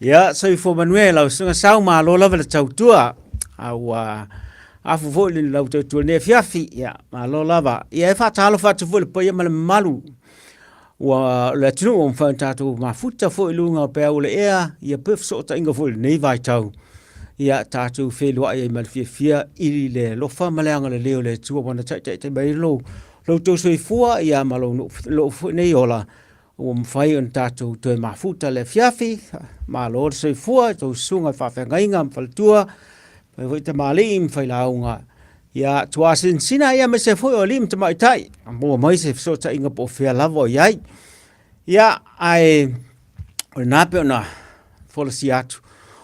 Ia, soifua manuia i lau susuga Sau, malo lava le tautua. A ua afu foi le lau tautua i lenei afiafi. Ia, malo lava. Ia, e faatalofa atu foi i le paia ma le mamalu ua o le atunuu ua mafai ona tatou mafuta foi i luga o peau o le ea, ia pe fesootaiga foi i lenei vaitau. Ia, tatou feiloai ai ma le fiafia i le alofa ma le agalelei o le Atua ua na taitaitai mai ai lo outou soifua ia ma lou foi nei ola ua mafai ona tatou toe mafuta le afiafi. Malo le soifua i tou susuga i faafeagaiga ma faletua, fai foi tamalii ma failauga. Ia tuasinasina ia aemaise foi o alii ma tamaitai, maua mai se fesootaiga po o fea lava o i ai. Ia, ae o lena pei ona folasia atu,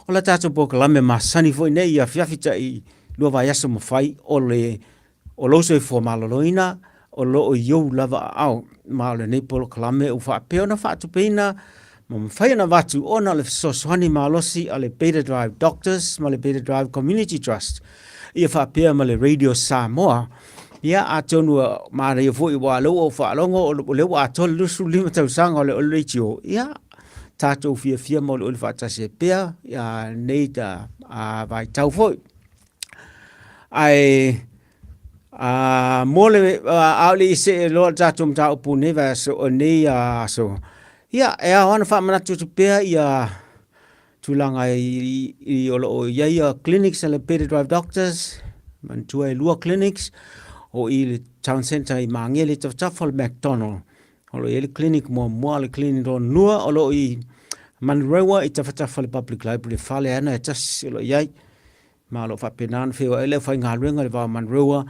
o le tatou polokalame masani foi nei i afiafi tai lua vaiaso ma fai o le O lou soifua maloloina o lo o i ou lava aao, ma o lenei polokalame ua faapea ona faatupeina ma mafai ona avatu ona o le fesoasoani malosi a le Beta Drive Doctors ma le Beta Drive Community Trust, ia faapea ma le Radio Samoa. Ia, atonu ua manaia foi aua o lea ua ou faalogo o lea ua atoa le 25 tausaga o le radio, ia, tatou fiafia ma olioli faatasi ai pea lenei vaitau foi. Ae a mo le a o le i see loa le tatou mataupu i lenei vaiaso o lenei aso, ia e ao lava ona faamanatu atu pea ia tulaga i o lo o i ai ia clinics a le Better Drive Doctors, manatua e lua clinics, o i le town centre i Magele i tafatafa o le McDonald. O lo o i ai le clinic muamua, o le clinic lona lua o lo o i Manurewa i tafatafa o le Public Library, le fale lava lena e tasi o lo o i ai. Ma o lo o faapena ona feoai le aufaigaluega i le va o Manurewa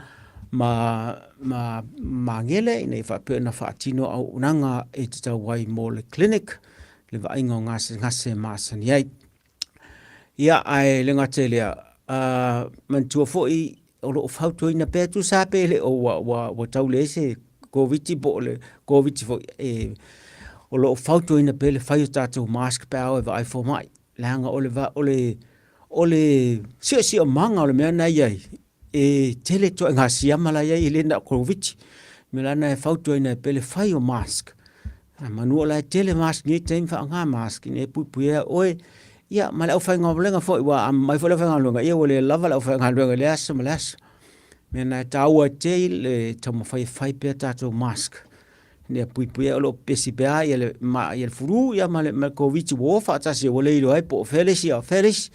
ma, ma Magele ina ia faapea ona faatino auaunaga e tatau ai mo le clinic, le vaaiga o gasegase masani ai. Ia, ae le gata i lea, manatua foi o lo o fautuaina pea tusa lava pe le o ua, ua, ua tau leai se Koviti po o le Koviti foi, e, o lo o fautuaina pea le fai o tatou mask pe a o e vaai fomai. Leaga o le, o le, o le siosiomaga o le mea na i ai, e tele ituaiga siama la e i ai, e le na o Koviti. O le mea la lena e fautuaina ai pea le fai o mask. Manu o la e tele mask nei taimi faaaoga mask ina ia puipuia ai oe ia ma le aufaigaluega foi aua a mai foi le aufaigaluega ia ua le lava le aufaigaluega i lea aso ma lea aso. O le mea lena e taua tele le taumafai e fai pea tatou mask ina ia puipuia ai o lo o pepesi pea ia le ma ia le flu ia ma le ma le Koviti ua o faatasi ua le iloa ai po o fea le isi a o fea le isi.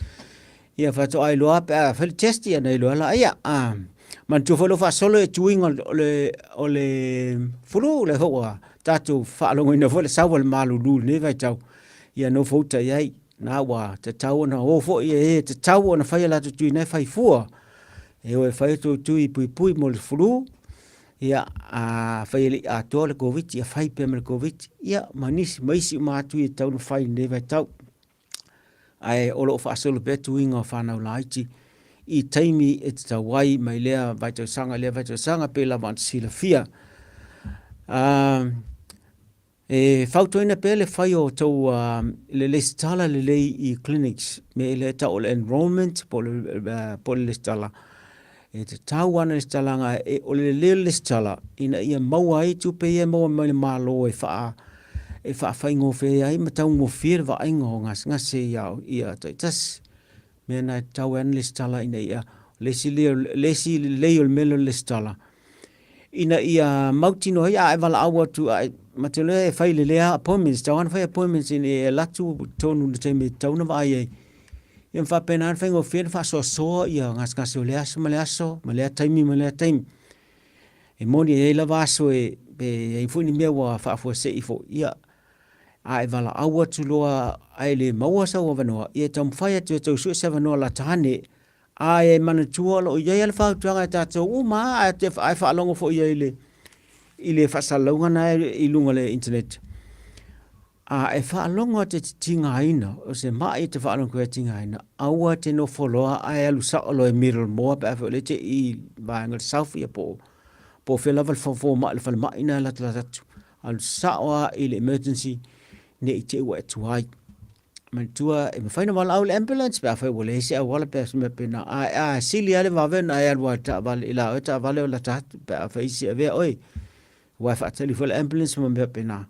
Ia faatoa iloa pe a fai le test ia ona iloa lea. A manatua foi lou faasolo i tuiga o le o le flu lea foi ua tatou faalogoina foi le sau o le malulu i lenei vaitau. Ia nofo uta i ai. Na ua tatau ona o foi e tatau ona fai a latou tui na e fai fua. E o e fai a tou tui puipui mo le flu. Ia, a fai e le i atoa le Koviti, ia fai pea ma le Koviti. Ia, ma nisi ma isi uma atu e tatau ona fai i lenei vaitau. Ae o lo o faasolo pea tuiga o fanau laiti i taimi e tatau ai mai lea vaitausaga i lea vaitausaga pei lava ona silafia. E fautuaina pea le fai o tou le lesitala lelei i clinics me lea e tau o le enrollment po o le lesitala. E tatau lava ona lesitalaga, o le lelei o le lesitala ina ia maua ai tupe ia e maua mai le Malo e faa e faafaigofie ai ma taugofie le vaaiga o gasegase ia ia taitasi. O le mea lena e tatau ai ona lesitala ina ia, o le isi le isi lelei o le mea lea o le lesitala, ina ia mautinoa ai a e valaau atu a e mautinoa e fai lelei lava appointments, e tatau lava ona fai appointments ina ia e alu atu i totonu i le taimi e tatau ona vaai ai. Ia ma faapena ona faigofie ona faasoasoa ia gasegase o lea aso ma lea aso, ma lea taimi ma lea taimi. E moni e i ai lava aso e pe i ai foi ni mea ua faafuasei foi, ia, a e valaau atu loa ae le maua sau avanoa, ia e taumafai atu e tau sue se avanoa lata ane. A e manatua o lo o i ai lava le fautuaga e tatou uma lava, ae faalogo foi i ai i le faasalalauga lena i luga o le internet. A e faalogo atu e te tigaina, o se mai e te faalogo e tigaina, aua e te nofo loa ae alu sao loa i Middlemore pe afai o lea e te i vaega o le South ia po o fea lava le fomai le falemai lena e latalata atu. Alu sao lava i le emergency ne i te i ua e tuai. Manatua e mafai ona valaau i le ambulance pe afai ua leai se auala pe a se mea faapena, ae a sili lava le vave ona e alu lava i le taavale i la oe taavale o lata atu pe afai e isi e avea oe, aua e faatali foi le ambulance ma mea faapena.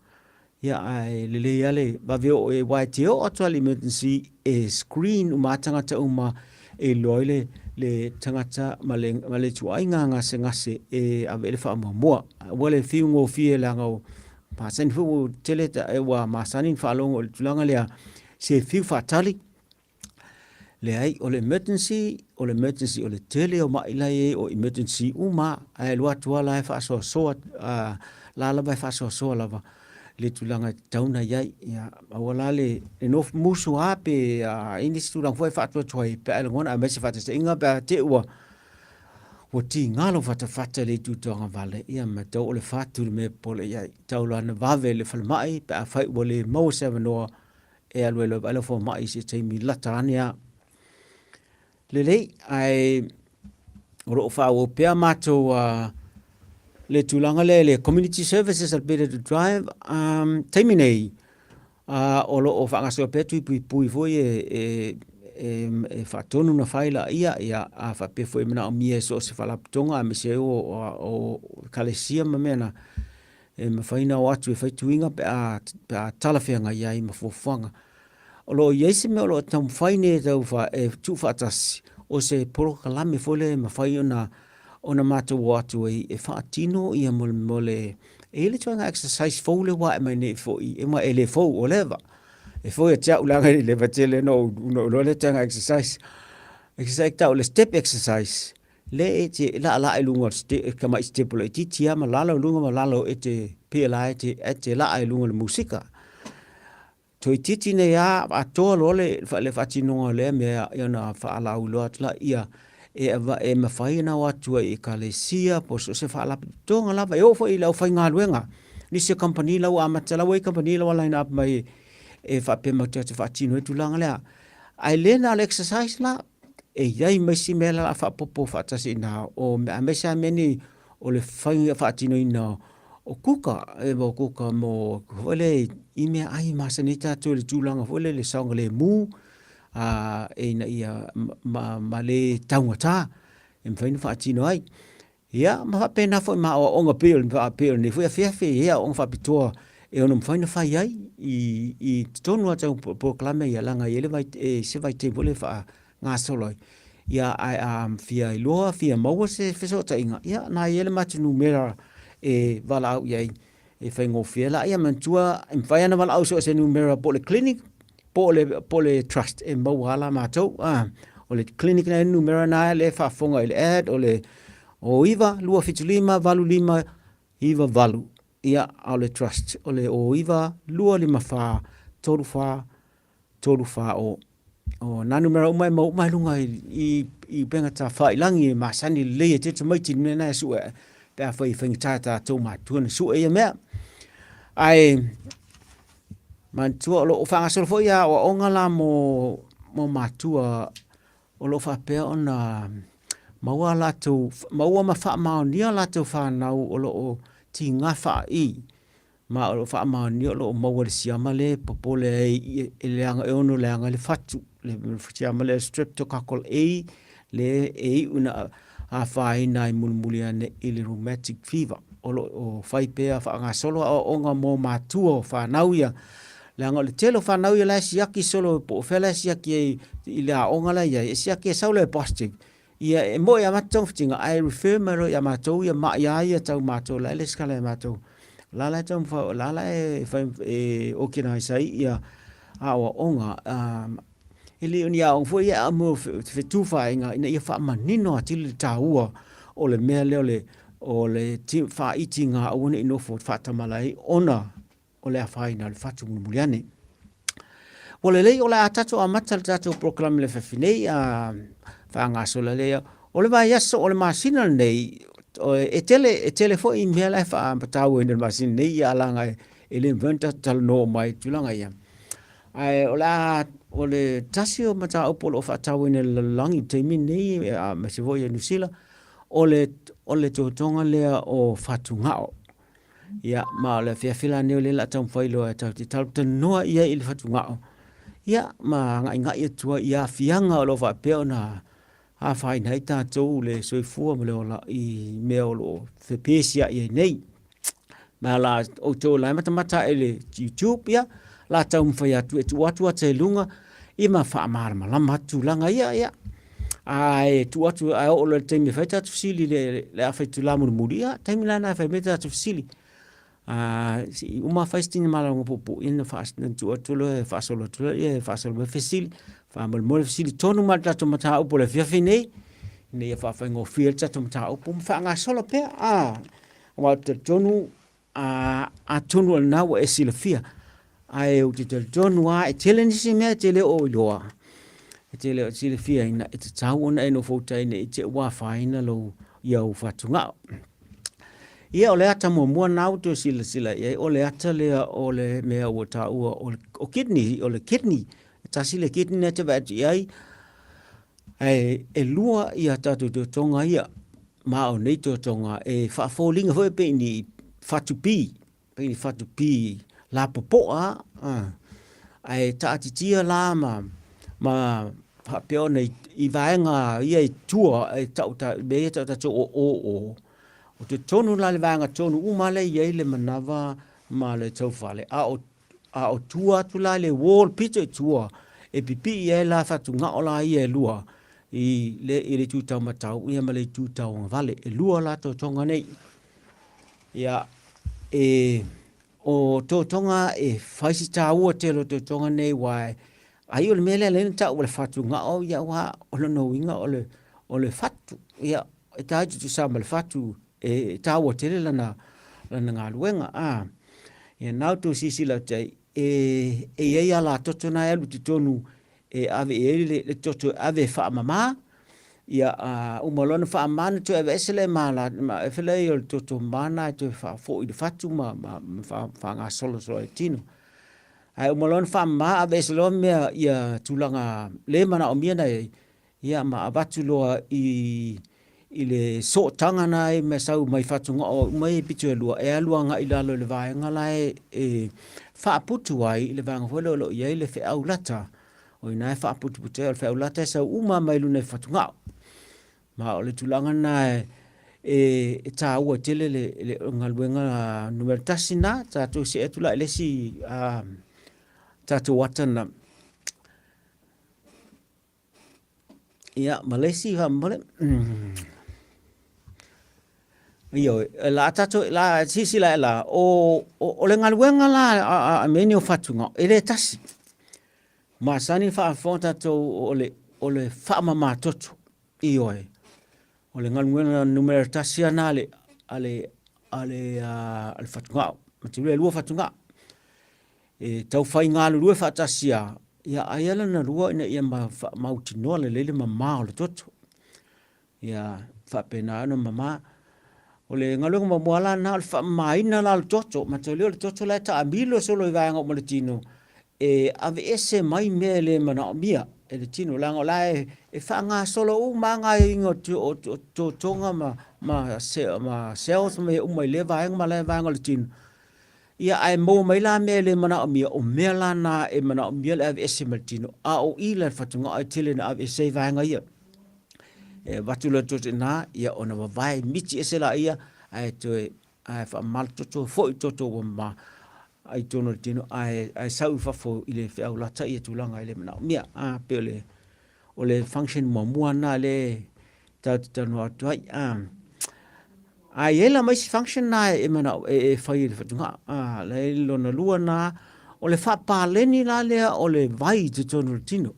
Ia, ae lelei lava le vave oo i ai, aua e te oo atu lava i le emergency e screen uma lava tagata uma e iloa ai le, le tagata ma le, ma le ituaiga gasegase e ave i ai le faamuamua. Aua le fiu gofie leaga ua masani foi ua tele ua masani ona faalogo i le tulaga lea, se fiu faatali. Leai, o le emergency, o le emergency, o le tele o mai la e i ai o emergency uma lava, ae alu atu lava la e faasoasoa, la lava e faasoasoa lava le tulaga e tatau ona i ai. Ia, aua la le nofo musu lava pe i ai nisi tulaga foi e faatuatuai pe a e lagona, aemaise faataitaiga pe a te i ua ua tiga lou fatafata i le itu tauagavale, ia matau o le fatu le mea e popole i ai. Tau loa ina vave i le falemai pe afai ua le maua se avanoa e alu ai loa e vaai lau fomai i se taimi lata ane lava. Lelei, ae o lo o faaauau pea matou le tulaga lea i le community services a le Better to Drive. Taimi nei, o lo o faagasolo pea tui puipui foi e, e, e, e faatonu na fai laia, ia, a faapea foi e manaomia e so o se faalapotopotoga aemaise ai o, o, o ekalesia ma mea na, e mafai ona o atu e fai tuiga pe a, pe a talafeagai ai ma fuafuaga. O lo o i ai se mea o lo o taumafai nei e tau fa, e tuufaatasi, o se polokalame foi lea e mafai ona ona matou o atu ai e faatino ia mo le, mo le e i ai le ituaiga exercise fou lea ua ae mai nei foi, e ma e le fou ua leva. E fou ia te au leaga e leva tele ona ou iloa lea ituaiga exercise. Exercise tau o le step exercise. Le e te laalaa i luga o le tamai sitepu laitiiti lava ma lalo i luga ma lalo e te pei la e te, e te laa i luga o le musika. Toeitiiti nei lava atoa loa le, le faatinoga o lea mea ia ona faalauiloa atu laia e, e mafai ona o atu ai i ekalesia po o so o se faalapotopotoga lava, e oo foi i le aufaigaluega. Nisi o kamupani la ua amata, la ua i ai kamupani la ua line up mai e faapea matou te faatino ai le tulaga lea. Ae le na o le exercise la, e i ai ma isi mea la faaopoopo faatasi i ina, o mea, aemaise lava mea nei o le faiga faatinoina o kuka, e o kuka mo foi lea i meaai e masani ai tatou i le tulaga foi lea i le saogalemu, a, e ina ia ma, ma le taugata e mafai ona faatino ai. Ia, ma faapena foi ma aoaoga pei o le, pei o lenei foi afiafi, e i ai aoaoga faapitoa e ono mafai ona fai ai i, i totonu lava o polokalame ia, leaga e i ai le vai, e se vaitaimi foi lea e faagasolo ai. Ia, ae a fia iloa, fia maua se fesootaiga, ia, na i ai le matou numera e valaau i ai e faigofie la. Ia manatua, e mafai lava ona valaau i so o se numera po o le clinic po o le, po o le trust e maua lava la matou. Ah, o le clinic na e numera na lea e faafofoga i le ad, o le 09 275 85 98. Ia, a o le trust, o le 09 254 34 34 o. O nā numera uma e mau uma i luga i, i, i upega tafailangi e masani lelei e te tamaiti le mea na e sue pe a fai e faigata e tātou mātua na sue ia mea. Ae, manatua o lo o faagasolo foi a aoaoga la mo, mo mātua o lo o faapea ona maua latou, maua ma faamaonia latou whānau o lo o tiga whaai Ma o lo o faamaonia o lo o maua i le siama lea e popole ai e leaga e ono leaga ai le fatu, le siama lea Streptococcal A lea e iu ina afaina ai mulimuli ane i le rheumatic fever. O lo o fai pea faagasolo aoaoga mo matua o fanau ia, leaga o le tele o fanau ia la e siaki solo po o fea la e siaki ai i le aoga la e i ai, e siaki e sau loa e positive. Ia, e moe ia matou togafitiga, ae refer mai loa ia matou ia mai a ia tau matou la e lesitala ia matou. O la la e taumafai, o la la e fai e organize ai ia aoaoga, e le o ni aoga foi ia mo fetufaaiga ina ia faamanino atili le taua o le mea lea o le o le faaitiga aua ne i nofo faatamala ai ona o le afaina o le fatu mulimuli ane. Ua lelei o le a tatou amata le tatou polokalame le afiafi nei, a faagasolo lea. O le vaiaso o le masina lenei, e tele, e tele foi mea la e faatauaina i le masina nei, ia leaga e le mafai ona tatou talanoa uma i tulaga ia. Ae o le a, o le tasi o mataupu o lo o faatauaina i le lalolagi i le taimi lenei, aemaise foi o Niu Sila, o le, o le totoga lea o fatugao. Ia, ma o le afiafi la nei o lea o le a taumafai loa e tatou te talatalanoa i ai i le fatugao, ia, ma agaigai atu ai i aafiaga o lo o faapea ona afaina ai tatou le soifua ma le ola i mea o lo o fepesiai ai nei. Ma la outou la e matamata ae i le YouTube, ia, la taumafai atu e tuu atu ata i luga, ia ma faamalamalama atu tulaga ia, ia. Ae tuu atu, ae oo loa i le taimi e fai tatou fesili i le afa itula mulimuli, ia, taimi la lena e fai mai tatou fesili. Se i uma fai sina malologa puupuu, ia ona tuu atu loa e faasolo atu loa, ia e faasolo mai fesili. Faamolemole fesili tonu mai le tatou mataupu o le afiafi nei, ina ia faafaigofie ai le tatou mataupu ma faagasolo pea. Aua ou te talitonu, atonu o lena ua e silafia, ae ou te talitonu lava e tele nisi mea e te le o iloa, e te le o silafiaina, e tatau ona e nofoutai ne i te i ua afaina lou, ia ou fatugao. Ia, o le ata muamua lena ua toe silasila i ai, o le ata lea o le mea ua taua o kidney, o le kidney. E tasi le kidney lea e te vaai atu i ai, ae e lua ia tatou totoga ia, ma o nei totoga e faafoliga foi pei ni fatupi, pei ni fatupi lapopoa, ae taatitia la ma, ma faapea ona i vaega ia i tua e tau, mea ia e tau tatou o oo, o totonu la le vaega tonu uma lea e i ai le manava ma le taufale, a o A o tua atu la i le wall pito i tua, e pipii ai la fatugao la ia e lua i le, i le itu taumatau ia ma le itu tauagavale. E lua la totoga nei. Ia, e, o totoga e fai si tāua tele o totoga nei aua e, ai o le mea lea lea na tau o le fatugao, ia aua o lona uiga o le, o le fatu. Ia, e tai tutusa ma le fatu e taua tele lana, lana galuega. A, ia na outou silasila atu ai, e, e i ai ala toto na e alu i totonu e ave i ai le, le toto e ave e faamama, ia a uma loa ona faamama ona toe aveese lea ma la, ma efe lea o le toto mama na e toe faafoi i le fatu ma, ma, ma faagasolosolo ai le tino. Ae uma loa ona faamama aveese loa mea ia tulaga le manaomia na i ai, Ia ma avatu loa i i le sootaga na e mea sau mai fatugao uma ia pito e lua e alu agai i lalo i le vaega la e, e faaputu ai i le vaega foi lea o lo o i ai le feau lata. O i ina e faaputuputu ai, o le feau lata e sau uma mai luna i fatugao. Ma o le tulaga lena e, e, e taua tele le, le galuega numera tasi na, tatou see atu la i le isi tatou ata na. Ia, ma le isi faamolemole, ioe, o le a tatou, la, silasila ea la, o, o, o le galuega la a, a, a mea nei o fatugao, e le tasi. Masani ona faafofoga tatou o le, o le faamamatoto, ioe. O le galuega numera tasi lava lena a le, a le, a le, a le fatugao. Matua e lua fatugao. E tau fai galulue faatasi lava, ia aia lona lua ina ia faamautinoa lelei le mama o le toto. Ia faapena ona mama. O le galuega muamua la lena o le faamamaina la o le toto. Mataulia o le toto la e taamilo solo i vaega uma o le tino e aveese mai mea e le manaomia e le tino, leaga o la e, e faagasolo uma lava gaoioiga o, o, o totoga ma, ma, ma cells ma mea uma i lea vaega ma lea vaega o le tino. Ia, ae maua mai la mea e le manaomia, o mea la na e manaomia le aveese mai le tino, a o i la le fatugao e tele na aveese ai vaega ia. E avatu loa le toto i ina, ia ona vavae miti ese laia, ae toe ae faamama le toto, foi le toto ua mama i totonu o le tino, ae, ae sau i fafo i le feau lata ia tulaga e le manaomia. A, pei o le, o le function muamua lena lea tatou te talanoa atu ai. A, a i ai la ma isi function na e manao e, e fai e le fatugao. A, la e lona lua na, o le faapaleni la lea o le vai i totonu o le tino.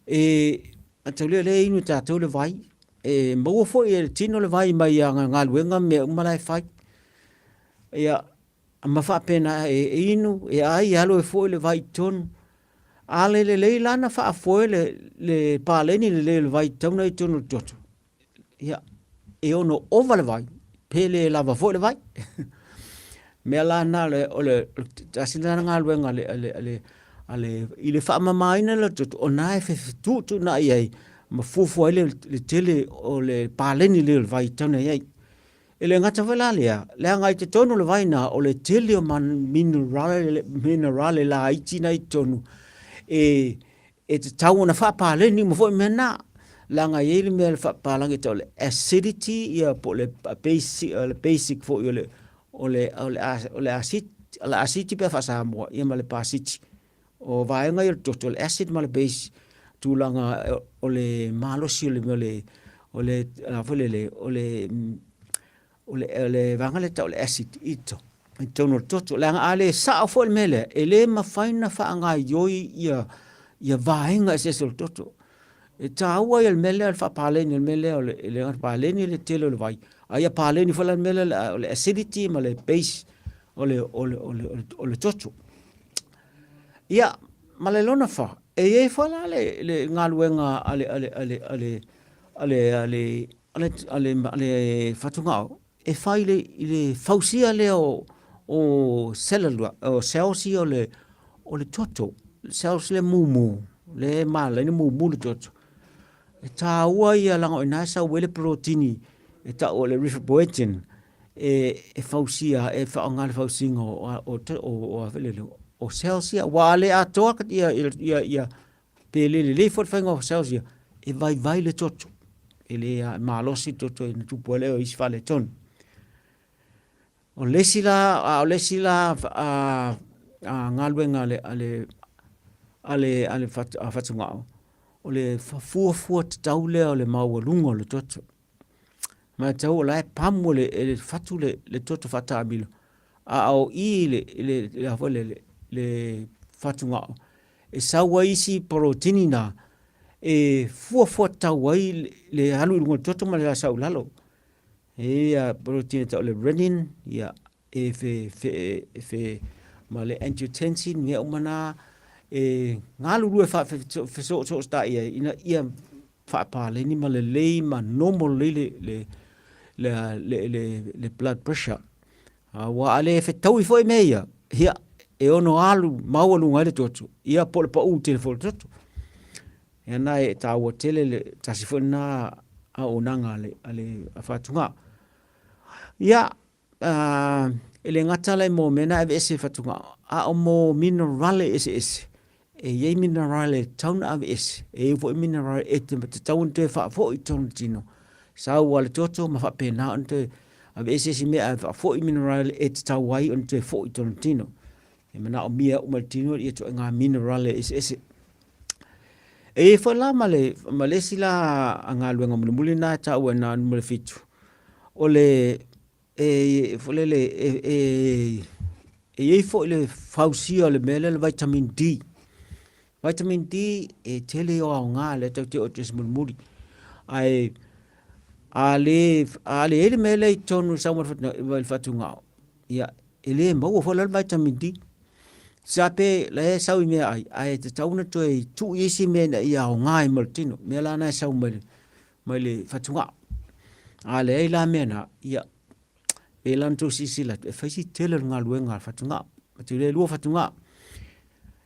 E, mataulia lea e inu e tatou le vai, e maua foi e le tino le vai mai a galuega ma mea uma la e fai. Ia, ma faapena e, e inu, e ai, e alu ai foi le vai i totonu. A le lelei la na faafoe le, le paleni lelei o le vai tauna i totonu o le toto, ia, e ono ova le vai, pe le lava foi le vai. Mea la na o le, o le, tasi lena galuega a le, a le, a le, a le, i le faamamaina le toto, o na e fetuutuunai ai ma fuafua ai le, le tele o le paleni lelei o le vai tauna i ai. E le gata foi la lea, leaga i totonu o le vai na, o le tele o minerale, minerale laiti na i totonu, e, e tatau ona faapaleni uma foi mea na. Leaga e i ai le mea faapapalagi e tau o le acidity, ia po o le basic, le basic foi o le, O le, o le, o le asiti, o le asiti pe a faa-Samoa, ia ma le pasiti. O vaega ia o le toto, o le acid ma le base, tulaga o le malosi o le mea o le, o le, a foi lele, o le, o le, o le vaega lea e tau o le acid i totonu o le toto. Leaga a le sao foi le mea lea, e le mafai ona faagaoioi ia, ia vaega eseese o le toto. E taua ia le mea lea o le faapaleni o le mea lea o le, le paleni le tele o le vai, a ia paleni foi la le mea lea o le acidity ma le base o le, o le, o le, o le toto. Ia, ma le lona fa, e i ai foi la le, le galuega a le, a le, a le, a le, a le, a le, a le, a le, a le fatugao, e fai le, i le fausia lea o, o cellular, o cells ia o le, o le toto, cells le mumu, le malai na mumu le toto. E tāua ia leaga o i ina e sau ai le porotini e tau o le erythropoietin, e, e fausia, e faaaoga le fausiga o, o, o, o, a foi lele, o cells ia. Aua a le atoa ia, ia, ia, pe le lelei foi le faiga o cells ia, e vaivai le toto. E le malosi le toto ina tupu ai lea o isi faaletonu. O le isi la, a o le isi la a, a galuega a le, a le, a le, a le fatugao, o le fuafua tatau lea o le maualuga o le toto. Matau o la e pamu e le, e le fatu le, le toto faataamilo, a o i le, le, le, a foi le, le, le fatugao, e sau ai isi porotini na e fuafua tatau ai le, le alu i luga o le toto ma le sau i lalo. E ia porotini e tau o le renin, ia, e fe, fe, e fe, ma le angiotensin, mea uma na, e galulue faafesoosootai ai ina ia faapaleni ma lelei ma normal lelei le, le, le, le, le, le blood pressure. Aua a le fetaui foi mea ia, ia, e ono alu maualuga ai le toto, ia po o le pau tele foi o le toto. Ia na e taua tele le tasi foi lena auaunaga a le, a le a fatugao. Ia, e le gata la i mō mea na aveese e fatugao, a o mō minerale eseese. E i ai minerale e tatau ona aveese, e i ai foi minerale e tatau ona toe faafoi i totonu o le tino. Sau lava le toto ma faapena ona toe aveese isi mea ae faafoi minerale e tatau ai ona toe foi i totonu o le tino. E manaomia uma e le tino ia ituaiga minerale eseese. E i ai foi la ma le, ma le isi la galuega mulimuli lena e taua i na numera 7, o le e foi lele e, e, e i ai foi le fausia o le mea lea le vitamin D. Vitamin D e tele o aoga lea tau te o te mulimuli. Ae a le, a le i ai le mea lea i totonu i sau mai le fatugao, ia, e le maua foi la le vitamin D. Sa pe la e sau i mea ai, ae tatau ona toe tuu i isi mea ina ia aoga ai mo le tino. Mea la na e sau mai le, mai le fatugao. A leai la mea na, ia, e la na tou silasila atu, e fai si tele o le galuega a le fatugao. Atu le lua fatugao.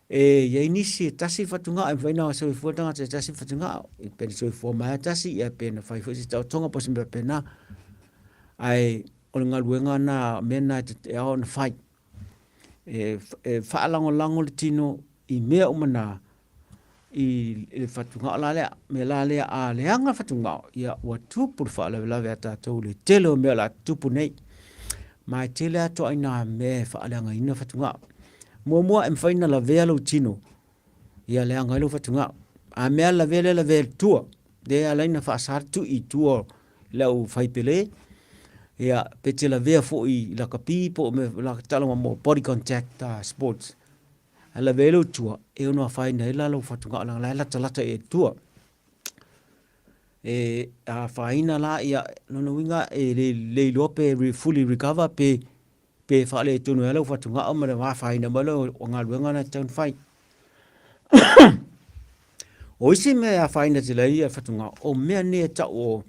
E i ai nisi e tasi le fatugao, e mafai ona soifua le tagata e tasi le fatugao. E pe na soifua mai lava tasi, ia pe na fai foi se taotoga po o se mea faapena. Ae o le galuega na, mea na e ao ona fai. E, e faalagolago le tino i mea uma na, i le fatugao la lea. Mea la lea, a leaga le fatugao, ia ua tupu le faalavelave a tatou le tele o mea o le a tutupu nei. Ma e tele lava ituaiga mea e faaleagaina fatugao. Muamua e mafai ona lavea lou tino, ia leaga ai lou fatugao. A mea lavea lea lavea i tua, lea e ala ai ona faasa le tui i tua i lau faipele, ia pe te lavea foi i lakapi po o mea tala mo body contact sports. Ae lavea ai lou tua, e ono afaina ai la lou fatugao leaga la e latalata i ai i tua. E afaina la, ia, lona uiga e le, le iloa pe fully recover pe pe faaletonu ai lou fatugao ma le afaina mai lea o galuega na e tatau ona fai. O isi mea e afaina tele ai fatugao, o mea nei e tau o,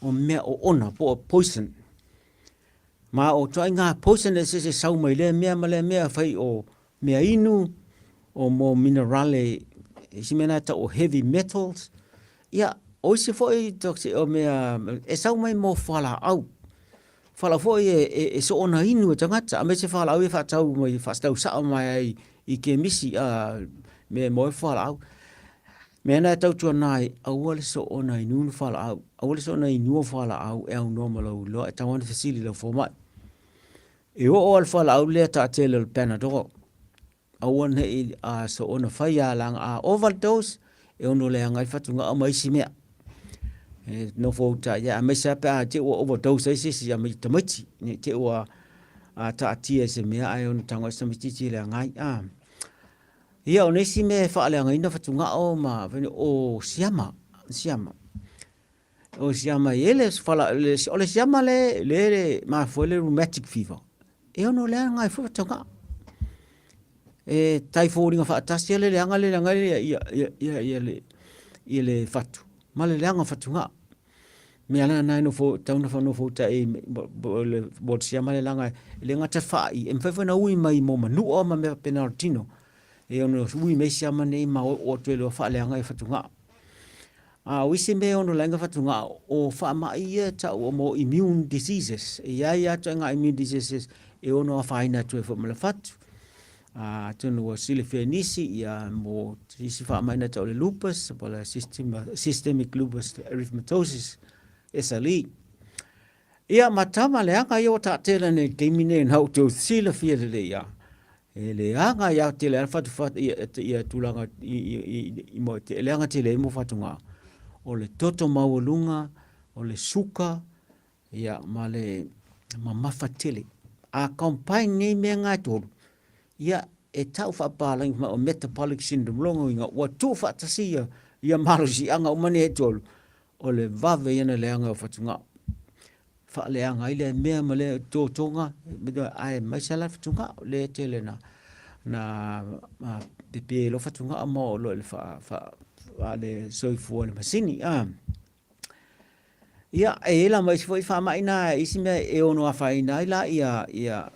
o mea oona po o poison. Ma o ituaiga poison eseese e sau mai lea mea ma lea mea fai o mea inu, o mo minerale, isi mea na e tau o heavy metals. Ia, o isi foi toxic o mea e sau mai mo fualaau. Fualaau foi e, e, e soona inu e tagata, aemaise fualaau ia faatau mai, faatau sao mai ai i kemisi, a mea e maua ai fualaau. Mea na e tautuana ai, aua le soona inu ni fualaau, aua le soona inua fualaau e aunoa ma lou iloa, e tatau lava ona fesili i lau fomai. E oo lava le fualaau lea taatele o le Panadol, aua ne i soona faia leaga a overdose e ono leaga ai fatugao ma isi mea. E nofo uta i ai, aemaise lava pe a te i ua overdose ai se isi tamaiti, ne i te i ua taatia i se mea ae ono tago ai se tamaitiiti e leaga ai. Ia, o nisi mea e faaleagaina fatugao ma o siama, siama. O siama e le fala, o le siama le le mafua le rheumatic fever. E ono leaga ai foi fatugao. E tai foliga faatasi le leaga le leaga ia ia ia ia le ia le fatu ma le leaga fatugao. Mea la na e nofo tau na nofo tai le mo siama le leaga e le gata faai e mafai foi na ui mai mo manua ma mea faapena o le tino. E ono ui mai siama nei ma oo atu ai loa faaleaga i fatugao. A o isi mea e ono laina fatugao, o faamai ia e tau mo immune diseases. E i ai lava ituaiga immune diseases e ono afaina atu ai foi ma le fatu. Atonu ua silafia e nisi ia mo isi faamai na tau o le lupus po o le systemic lupus erythematosus, SLE. Ia ma tama leaga ia ua taatele nei i le taimi nei na outou silafia lelei lava. E leaga ia tele ai fatufatu ia, ia tulaga i, i, i, i, mo, te, leaga tele ai mo fatugao. O le toto maualuga, o le suka, ia, ma le mamafa tele. A combine nei mea ngā e tolu, ia, e tau faapalagi mai o metabolic syndrome, lona uiga, ua tuufaatasi ia, ia malosiaga uma nei e tolu, o le vave ia na leaga o fatugao. Faaleaga ai lea mea ma lea totoga, ae aemaise lava la fatugao, lea e tele na na pepe ai loa fatugao ma oo loa i le le soifua i le masini. Ia, e i ai la ma isi foi faamai na, isi mea e ono afaina ai la ia ia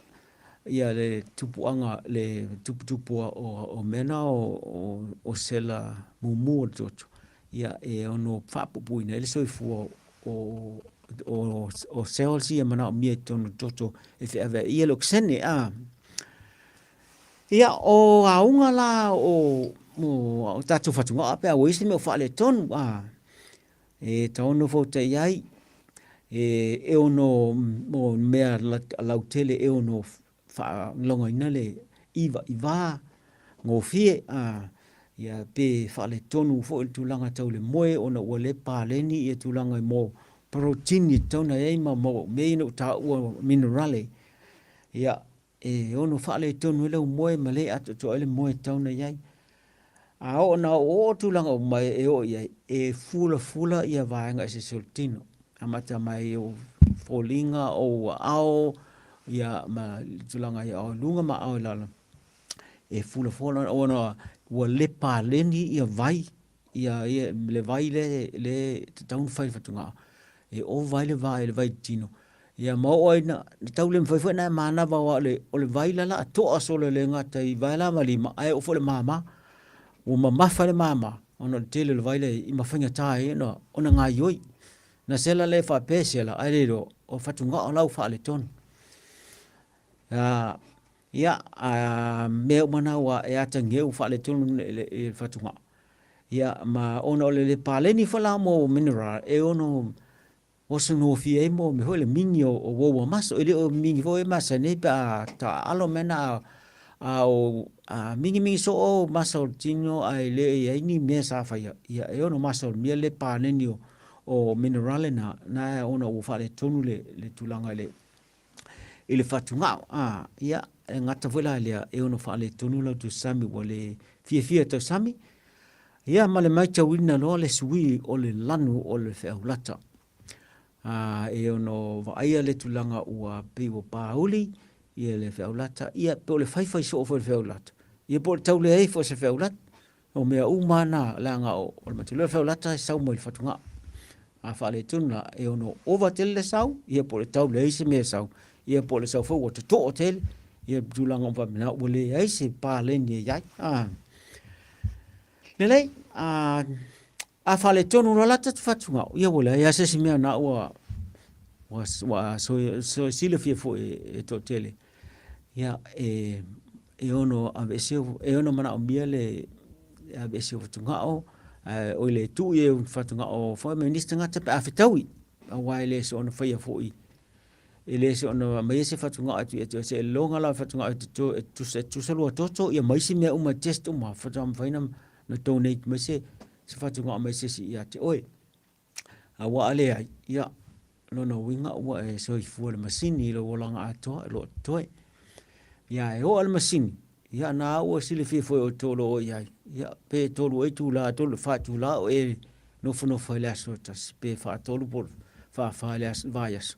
ia le tupuaga, le tuputupu o mea na o sela mumu o le toto. Ia, e ono faapuupuuina ai le soifua o, o, o cells ia manaomia i totonu o le toto e feaveaia le okesene. A. Ia, o auga la o, o, o tatou fatugao pe a ua i ai se mea o faaletonu, a, e tatau ona nofoutai ai, e, e ono, mo mea lautele e ono faalogaina le ivaiva gofie, a, ia pe faaletonu foi le tulaga tau le moe ona ua le paleni ia tulaga mo protein e tatau ona i ai ma mo mea ia na ou taua minerale. Ia, e ono faaletonu ai lau moe ma le atoatoa ai le moe e tatau ona i ai. A oo na oo tulaga uma e oo i ai, e fulafula ia vaega eseese o le tino. Amata mai o foliga o aao, ia ma tulaga i aao i luga ma aao i lalo. E fulafula ona ua le paleni ia vai, ia, ia le vai le, le tatau ona fai i le fatugao. E ova ai le vai, le vai tino. Ia ma oo ai na, tau le mafai foi ona e manava aua o le, o le vai la la a toa solo e le gata i vae la ma lima, ae oo foi i le mama. Ua mamafa le mama, ona o le tele o le vai lea i ma faigata ai ona, ona gaioi. Na sela le faapea e sela, ae le iloa, o fatugao la ua faaletonu. Ia, a mea uma na ua e atagia ua faaletonu i le fatugao. Ia, ma ona o le le paleni foi la mo mineral, e ono oso gofie ai mo mea foi le mingi o uoua maso. E le o mingi foi e masani ai pe a taaalo mea na a o a mingimingi soo masa o le tino ae le i ai ni mea sa faia. Ia e ono masalomia le paleni o minerale na, na ona ua faaletonu le, le tulaga i le i le fatugao. A, ia, e gata foi la lea, e ono faaletonu lau tausami ua le fiafia tausami. Ia, ma le matauina loa le sui o le lanu o le feaulata. A, e ono vaaia le tulaga ua pei ua pāuli ia le feaulata, ia, pe o le faifai soo foi o le feaulata, ia po o le tau leai foi o se feaulata. O mea uma na, leaga o le matua feaulata e sau mai le fatugao. A faaletonu la, e ono ova tele le sau, ia po o le tau leai se mea e sau, ia po o le sau foi ua totoo tele, ia tulaga uma faapena ua leai se paleni e i ai. A. Lelei, a, a faaletonu loa la tatou fatugao, ia ua leai lava se isi mea na ua, ua, ua soe silafia foi e toatele. Ia, e, e ono aveese, e ono manaomia le aveese o fatugao, ae oi le tuu i ai o fatugao foi ma nisi tagata pe a fetaui, aua e le soona faia foi. E le soona aumaia se fatugao e tuu atu e loga la fatugao e toto e tusa e tusa lua toto ia ma isi mea uma test uma faatoa mafai ona na donate mai se se fatugao mai se isi ia te oe. A ua a leai, ia lona uiga ua e soifua i le masini i lou olaga atoa o lo o totoe. Ia e oo lava i le masini, ia na ua silafia foi e outou o lo o i ai, ia pe 3 ea itula, 3 i le 4 itula o e nofonofo ai i le aso e tasi, pe faatolu po o le faafa i le aso, vaiaso.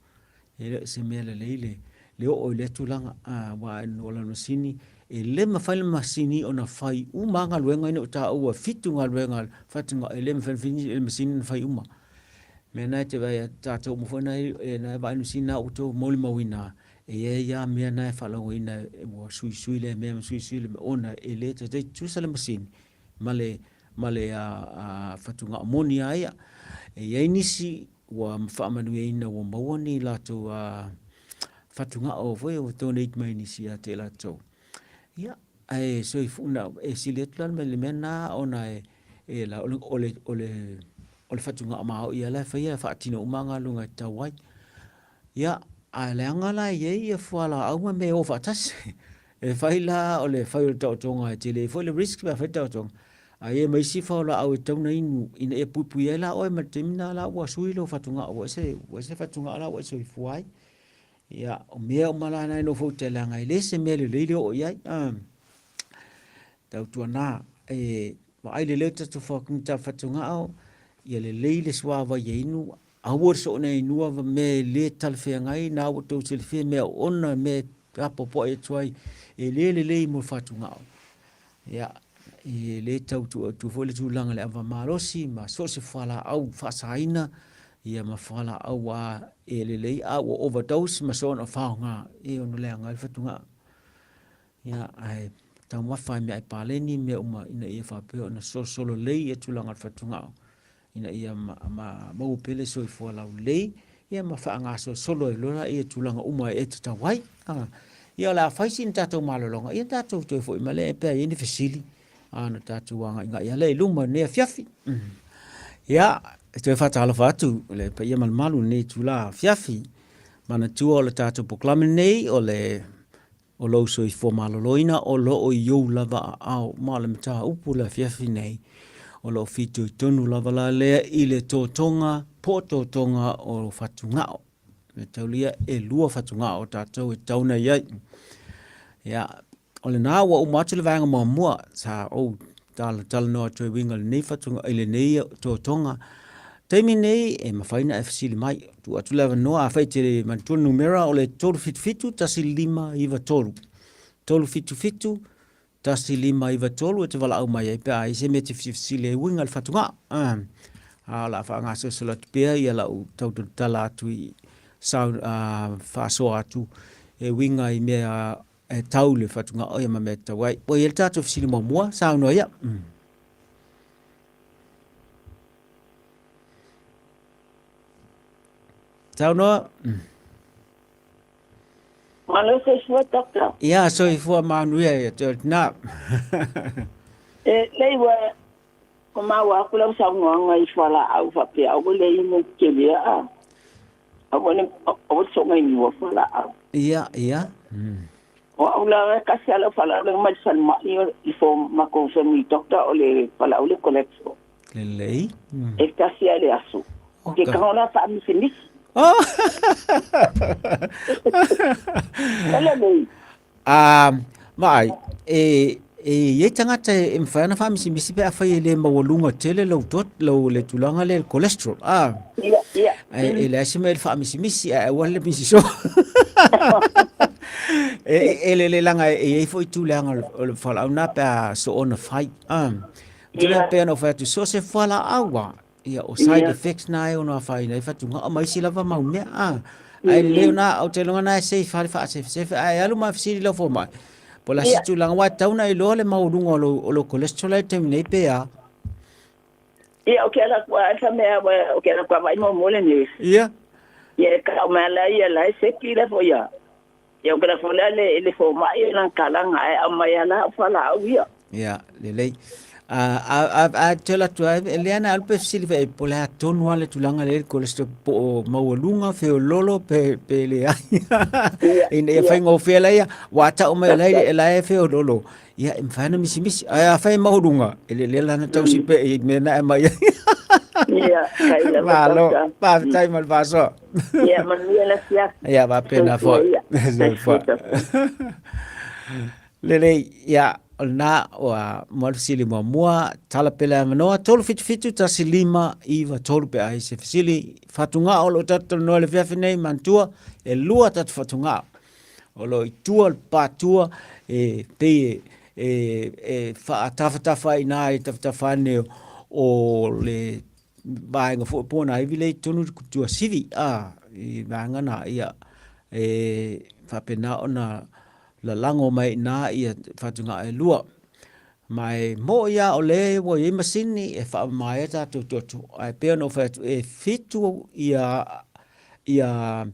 E le o se mea lelei le, le oo i lea tulaga, aua o le masini, e le mafai le masini ona fai uma lava galuega ina ua taua e fitu galuega fatugao, e le mafai e le masini ona fai uma. O le mea lena e te vaai atu, tatou uma foi na e vaai i le masini lena ua outou molimauina, e i ai lava mea na e faalogoina ua suisui lea mea ma suisui lea mea, ona e le taitai tutusa le masini ma le, ma le fatugao moni lava ia. E i ai nisi ua faamanuiaina ua maua ni latou fatugao foi ua donate mai nisi ia te i latou. Ia, ae soifua, e sili atu la le mea lena ona e, e la, o le, o le, o le, o le fatugao maoi lava la e faia e faatino uma galuega e tatau ai. Ia, a leaga la e i ai ia fualaau ma mea e o faatasi. E fai la o le fai o le taotoga e tele ai foi le risk pe a fai le taotoga, ae i ai ma isi fualaau e tatau ona inu ina ia puipuia ai la oe ma le taimi lena la ua sui lou fatugao ua ese, ua ese fatugao la ua e soifua ai. Ia, o mea uma la na e nofo uta leaga e le se mea lelei le oo i ai. Tautuana, e vaai lelei o tatou fatugao, ia lelei le suavai e inu, Aua le soona inua ma mea e le talafeagai, na ua outou silafia mea oona, mea e apoapoai atu ai, e le lelei mo le fatugao. Ia, e le tau tuu atu foi le tulaga i le ava malosi ma so o se fualaau faasaina, ia ma fualaau a e lelei a ua overdose ma soona faaaoga, e ono leaga ai le fatugao. Ia, ae taumafa ai meaai paleni mea uma ina ia faapea ona solosolo lelei ia tulaga o le fatugao. ina ia maua pea le soifua laulelei ia ma faagasolosolo ai loa ia tulaga uma e tatau ai. Ia o le a fai sina tatou malologa, ia tatou toe foi mai lea pe a i ai ni fesili ona tatou agaigai lea i luma i lenei afiafi. Ia, e toe faatalofa atu i le paia ma le mamalu i lenei itula afiafi. Manatua o le tatou polokalame lenei o le o lou soifua maloloina o lo o i ou lava aao. Ma o le mataupu i le afiafi nei, o lo o fitoitonu lava la lea i le totoga po o totoga o fatugao. Me taulia e lua fatugao o tatou e tatau ona i ai. Ia, o lena ua uma atu le vaega muamua sa ou talanoa atu ai uiga i lenei fatugao, i lenei totoga. Taimi nei e mafai ona e fesili mai. Tuu atu le avanoa afai e te le manatua le numera o le 377 1593. 377 1593 e te valaau mai ai pe a i ai se mea e te fesili ai e uiga i le fatugao. A o le a faagasolosolo atu pea ia lau tau tautala atu i faasoa atu e uiga i mea e tau i le fatugao ia ma mea e tatau ai. Ua i ai le tatou fesili muamua, saunoa ia. Saunoa. Malo soifua, Doctor. Ia, soifua manuia ia te oe tina. E lei ua ko maua aku lau saunoaga i fualaau faapea aua le inu tele a. Aua le aua le soona inua fualaau. Ia, ia. O au la e kasi a lau fualaau le mai le falemai i fo makou family doctor o le fualaau le cholesterol. Lelei. E kasi a le aso. Ke kaho la faamisimisi. Oh! E lelei. A, vaai, e, e i ai tagata e mafai ona faamisimisi pe afai e le maualuga tele lou tot, lou le tulaga lea le cholesterol. A, Ia, ia. e, e leai se mea i le faamisimisi, ae aua le misi soo. E, e lelei leaga e i ai foi tulaga o le, o le fualaau na pe a soona fai. A, ou te iloa pei ona ou fai atu, so o se fualaau lava, Ia, o side effects na e ono afaina ai fatugao ma isi lava mau mea. Ah, ae lelei ona, ou te iloa na e safe lava le faasefesefe, ae alu ma fesili lau fomai. Po o le a se tulaga, aua e tatau ona iloa le maualuga o lou, o lou cholesterol i le taimi nei pe a. Ia, o ke ala aku a sa mea, o ke ala aku a vai muamua le nurse. Ia. Ia, e kau mai ala ia la e seki la fo ia. Ia, o ke ala fo lea le, le fomai e nang kalanga, ae aumai ala au fualaau ia. Ia, lelei. A te alu atu ai, lea na alu pe fesili fai, po o le a tonu lava le tulaga lea i le cholesterol, po o maualuga, feololo, pe leai. Ina ia faigofie la ia, ua tau mai o la e feololo, ia e mafai ona misimisi. Ae afai e maualuga, e lelei la na tausi pea i mea na e aumai ai. Ia, kai lava Malo, tausa. faafetai mo le faasoa. Ia, manuia le afiafi. Ia, faapena Soifua foi. ia. Soifua. Soifua. Lelei, ia, o lena ua mo le fesili muamua, tala pea le avanoa, 377 15 93 pe a i se fesili. Fatugao o lo o tatou talanoa i le afiafi nei, manatua, e lua tatou fatugao. O lo o i tua le patua e pei e faatafatafa ai i ina i tafatafa ane o le vaega foi po o nai ivi lea i totonu o le tuasivi, i vaega na, ia, e faapena ona lalago mai i ina ia fatugao e lua. Ma e moni lava o lea ua i ai masini e faamama ai a tatou toto, ae pei ona ou fai atu, e 7 ia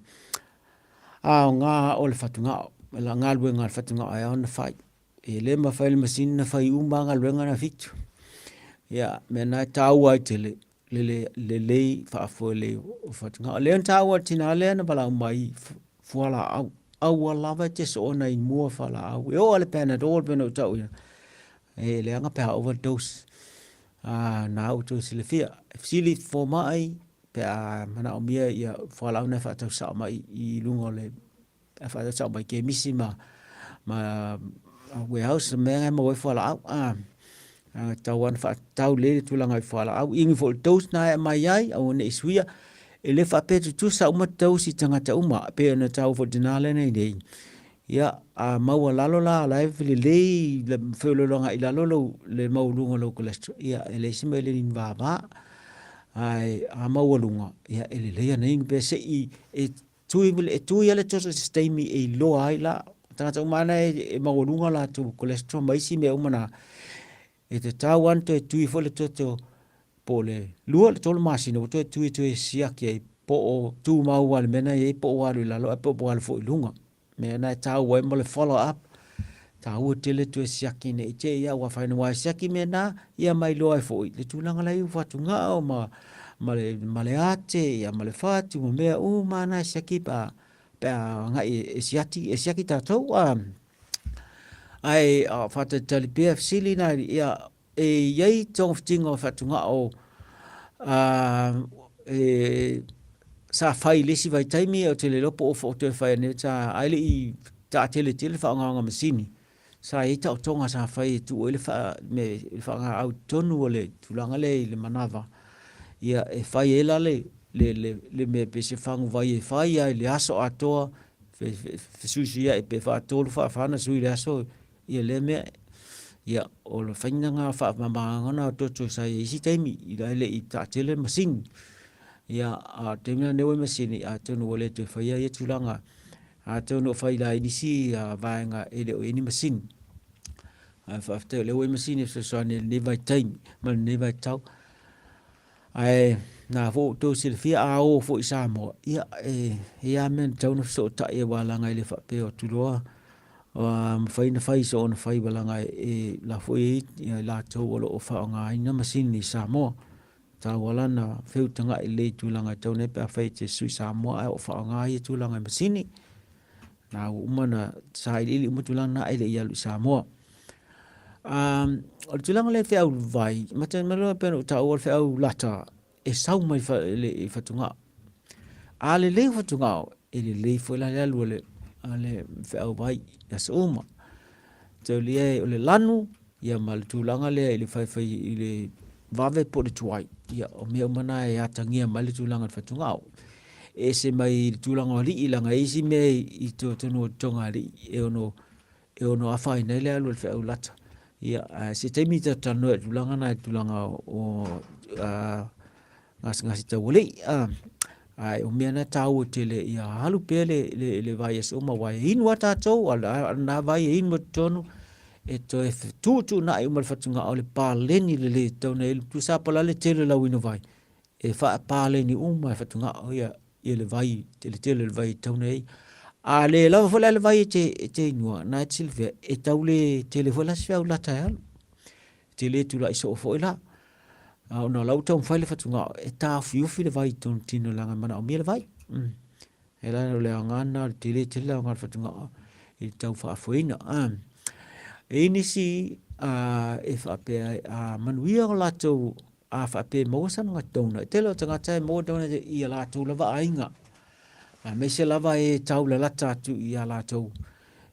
aoga o le fatugao, o galuega a le fatugao e ao ona fai. E le mafai e le masini ona fai uma lava galuega na e 7. Ia, o le mea lena e taua ai tele le lelei faafoe lelei o fatugao. O lea na taua e le tina lea na valaau mai fualaau, aua lava e te soona inua fualaau. E oo lava i le panadol pei ona ou tauina, e leaga pe a overdose. Na ua outou silafia, e fesili i fomai pe a manaomia ia fualaau na e faatau sao mai i luga o le faatau sao mai kemisi ma warehouse mea na e maua ai fualaau. E tatau lava ona faatatau lelei le tulaga i fualaau, inu foi i le dose na e aumai ai, aua ne i suia. E le faapea e tutusa uma dose i tagata uma, e pei ona taua foi i le tina lea na i inei. Ia, a maualalo la o la e lelei le feoloolo agai i lalo le maualuga o lou cholesterol, ia e leai se mea e le ni vava. Ae a maualuga, ia e lelei ana inu pea se i e tui, e tui lava le toto i se taimi e iloa ai la. O tagata uma lava na e maualuga latou cholesterol ma isi mea uma na, e tatau lava ona toe tui foi le toto po o le 2 i le 3 masina ua toe tui e toe siaki ai po o tumau lava i le mea na i ai po o ua alu i lalo ae po o ua alu foi i luga. Mea na e taua ai mo le follow up, taua tele toe siaki ne i te i ua whai aua e siaki mea na, ia ma iloa ai foi le tulaga la i fatugao ma le ate, ia ma le fatu ma mea uma na e siaki pa pe a agai e siaki, e siaki tatou. Ae faatalitali pea fesili na ia e i ai togafitiga o fatugao e sa fai i le isi vaitaimi, ou te le iloa po o toe fai ane sa, ae le i taatele tele le faaaogaina o masini. Sa i ai taotoga sa fai e tuu ai le faagaau i totonu o le tulaga lea i le manava, ia e fai ai la le mea pei se faguvai e fai lava i le aso atoa, fesuisuiai pe faatolu faafa ona sui i le aso ia lea mea. Ia, o le faiga lena o faamama-agaga lena o toto sa i ai i isi taimi ae le i taatele le masini. Ia, a o le taimi lenei ua i masini, atonu ua le toe faia ia tulaga, atonu o fai la i nisi vaega e le o i ai ni masini. Ae faafetai o lea ua i ai masini e fesoasoani ai i lenei vaitaimi ma lenei vaitau. Ae na foi ua outou silafia a o foi i Samoa, ia e i ai lava mea e tatau ona fesootai aua leaga e le faapea o atu loa ua mafai ona fai soona faiva leaga e la foi e i ai latou o lo o faaaogaina masini i Samoa. E tatau lava la ona feutagai lelei i tulaga e tatau ona i ai pe afai e te sui Samoa ae o faaaoga ia tulaga i masini. Na ua uma ona sailiili uma tulaga na ae le i alu i Samoa. O le tulaga lea i feau vai, masalo pei ona ou taua o le feau lata e sau mai i fatugao. A lelei fatugao, e lelei foi la le alu a le feau vai i aso uma. Taulia o le lanu ia ma le tulaga lea i le faifai i le vave po o le tuai, ia o mea uma na e atagia mai le tulaga o le fatugao. E ese mai le tulaga o alii, leaga e i ai isi mea i totonu o toga alii e ono afaina ai le alu a le feau lata. Ia, ae se taimi tatou talanoa i le tulaga lena i le tulaga o gasegase taualii. Ae o mea na e taua tele ia alu pea le vai aso uma, aua e inu lava tatou, a o lena vai e inu i totonu, e toe fetuutuunai uma le fatugao, le paleni lelei e tatau ona i ai. Tusa lava po o le a le tele o lau inuvai, e faapaleni uma e fatugao ia le vai, le tele o le vai e tatau ona i ai. A le lava foi la le vai e te inua, na e te silafia, e tau le tele foi la se feau lata e alu. te le tulai soo foi la. A ona o la ua taumafai le fatugao e taofiufi le vai i tonu tino leaga e manaomia le vai. E la o le aoga lena o le tele tele le aoga o le fatugao i le tau faafoeina. E i ai nisi e faapea a manuia o latou a faapea e maua sana donor. E tele o tagata e maua donor i a latou lava aiga. Aemaise lava e taulalata atu ia latou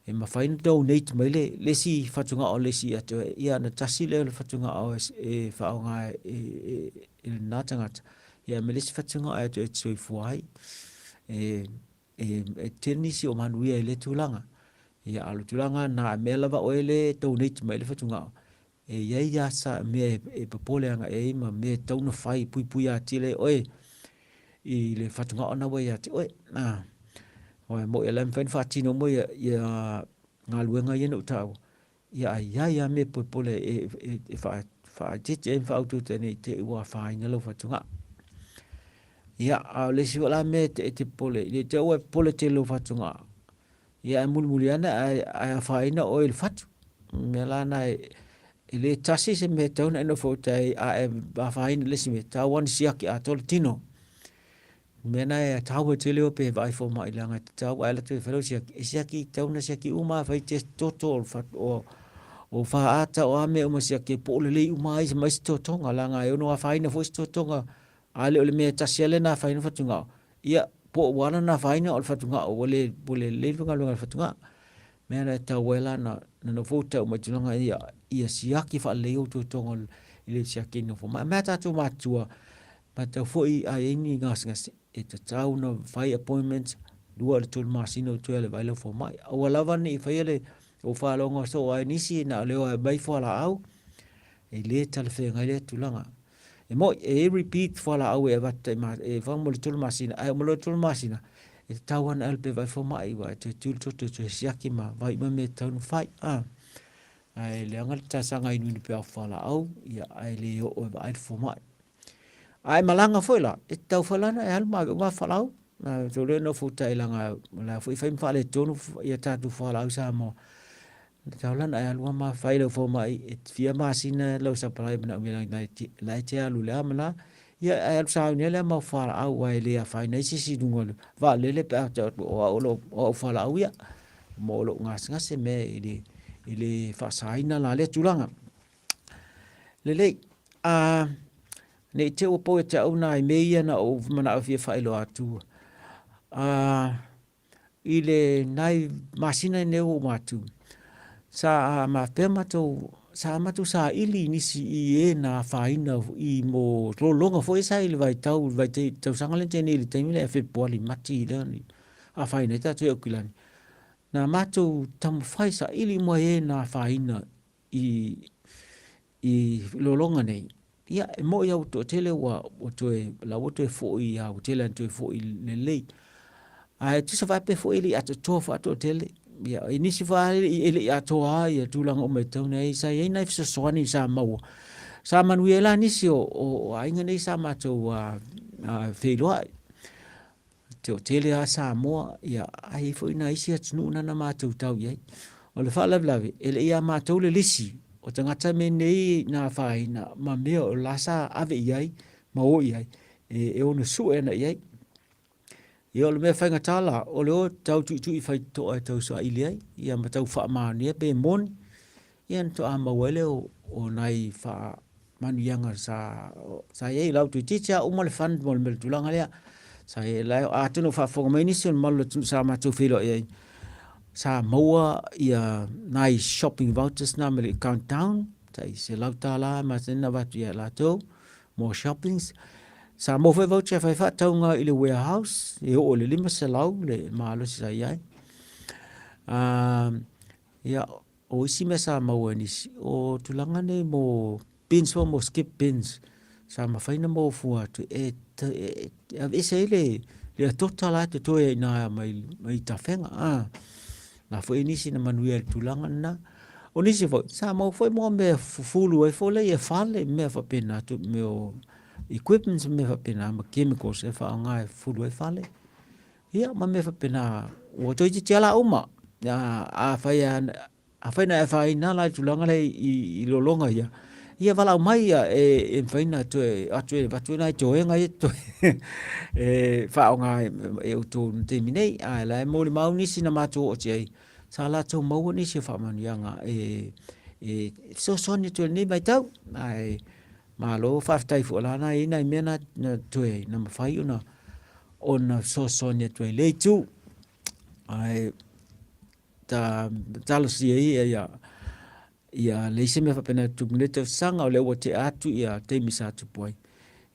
e mafai ona donate mai le le isi fatugao le isi atu ia ona tasi lea o le fatugao e faaaoga e lena tagata ia ma le isi fatugao e atu e soifua ai. E tele nisi o manuia i lea tulaga. Ia a o le tulaga lena a mea lava oe lea e donate mai le fatugao, E i ai lava sa mea e popole agai ai ma mea e tatau ona fai e puipuia atili ai oe i le fatugao lena ua ia te oe. Aua e moni o la e mafai ona faatino uma ia galuega ia na ou taua, ia ae i ai lava mea e polepole e faaeteete ai ma faautautae ne i te i ua afaina lou fatugao. Ia, a o le isi foi la mea e te popole ai, ne i te i ua e popole tele i lou fatugao, Ia ae mulimuli ane ae, ae afaina oe i le fatu. O le mea la lena e, e le tasi se mea e tatau ona e nofo uta ai, a e afaina i le isi mea, tatau lava ona siaki atoa le tino. O le mea lena e taua tele o pe vaai fomai leaga e tatau a e alu atu e fai lau siaki, e siaki, tatau ona siaki uma lava, fai test toto o le fatu, o, o faata o a mea uma siaki po o lelei uma ai ma isi totoga leaga e ono afaina foi isi totoga a le o le mea e tasi lava lea na afaina fatugao. Ia, po ua ala ona afaina o le fatugao ua le, ua le lelei le galuega a le fatugao. Mea la e tatau ai la ona nofo uta uma i tulaga ia, ia siaki faalelei ou totoga i le siakiina o fomai. Mea tatou matutua, matau foi a i ai ni gasegase, e tatau ona fai appointments 2 i le 3 masina o toe alu e vaai lau fomai. Aua lava ne i faia le ou faalogo soo ai nisi na o le o e aumai fualaau, e le talafeagai lea tulaga. E moi, e i ai repeat fualaau e avatu tai ma, e fau mo le 3 masina, ae uma loa le 3 masina, e tatau lava ona alu pea e vaai fomai, aua e toe tu le toto e toe siaki ma vaai uma mea e tatau ona fai. Ae leaga le talosaga inuinu pea o fualaau, ia, ae le oo e vaai le fomai. A e malaga foi la, e tatau foi la ona e alu ma ave uma fualaau. Na tou le nofo uta i laga, o la foi e fai ma faaletonu ia tatou fualaau i Samoa. E tatau la ona e alu ma fai lau fomai e fia masina lau supply e manaomia la e te alu i le a ma le a. Ia ae alu sauni ai lea mau fualaau aua e le afaina ai se isi i luga o le vaalele pe a tau atu o au o au fualaau ia mo lou gasegase mea e le e le faasaina la lea tulaga. Lelei, a ne i te i ua pau ia te au nai mea ia na ou manao e fia faailoa atu. A i le nai masina nei ua uma atu, sa mafea matou, sa matou saili i nisi i e na afaina i mo lologa foi sa i le vaitau, le tausaga lea na tea nei i le taimi lea ia Fepuari, Mati lea na afaina ai tatou i Aukilani. Na matou taumafai saili uma e na afaina i i lologa nei, ia e moi lava ua toatele ua ua toe la ua toe foi lava ua tele lava ina toe foi lelei. Ae tusa faapea foi e le i atoatoa foi toatele. Ia i nisi foi lava e le i atoa lava ia tulaga uma e tatau ona i ai. Sa i ai nai fesoasoani sa maua, sa manuia ai la nisi o aiga nei sa matou feiloai. Toatele lava Samoa, ia, ae i ai foi nai isi atunuu na na matou tau i ai. O le faalavelave, e le i a matou le lisi o tagata me nei na afaina ma mea o la sa ave i ai ma o i ai, e ono sue ana i ai. Ia, o le mea faigata la, o le o tau tuitui faitotoa e tau saili ai, ia ma tau faamaonia pe moni, ia ona faatoa maua ai lea o nai faamanuiaga sa sa i ai lau toeitiiti lava uma le fund mo le mea o le tulaga lea. Sa i ai, atonu o faafofoga mai nisi o le mamalu o le atunuu sa matou feiloai ai, sa maua ia nai shopping vouchers na mai le Countdown, tai $100 e masani ona avatu ia i latou mo shoppings. Sa maua foi voucher e fai faatauga i le warehouse, e oo i le $500 le malosi sa i ai. Ia, o isi mea sa maua e nisi, o tulaga nei mo bins foi mo skip bins, sa mafai ona maua fua atu e, e, e aveese ai le, le atota la e totoe ai ina mai, mai tafega. Ah, la foi nisi na manuia i le tulaga lena. O nisi foi, sa maua foi mo mea fufulu ai foi lea ia fale, mea faapena, tu, mea o equipments, mea faapena, ma chemicals e faaaoga e fufulu ai fale. Ia, ma mea faapena, ua toeitiiti lava la uma. Afai na e afaina la i tulaga lea i lologa ia, Ia valaau mai ia e mafai ona toe atu e avatu ai nai toega ia toe e faaaoga e outou i le taimi nei. Ae la e molimau nisi na matou oo atu i ai, sa latou maua nisi o faamanuiaga e fesoasoani atu ai i lenei vaitau. Ae malo faafetai foi o la na i ai nai mea na toe na mafai ona fesoasoani atu ai i lea itu. Ae ta talosia ia ia ia leai se mea faapena e tutupu i lenei tausaga, o lea ua tea atu ia taimi sa tupu ai.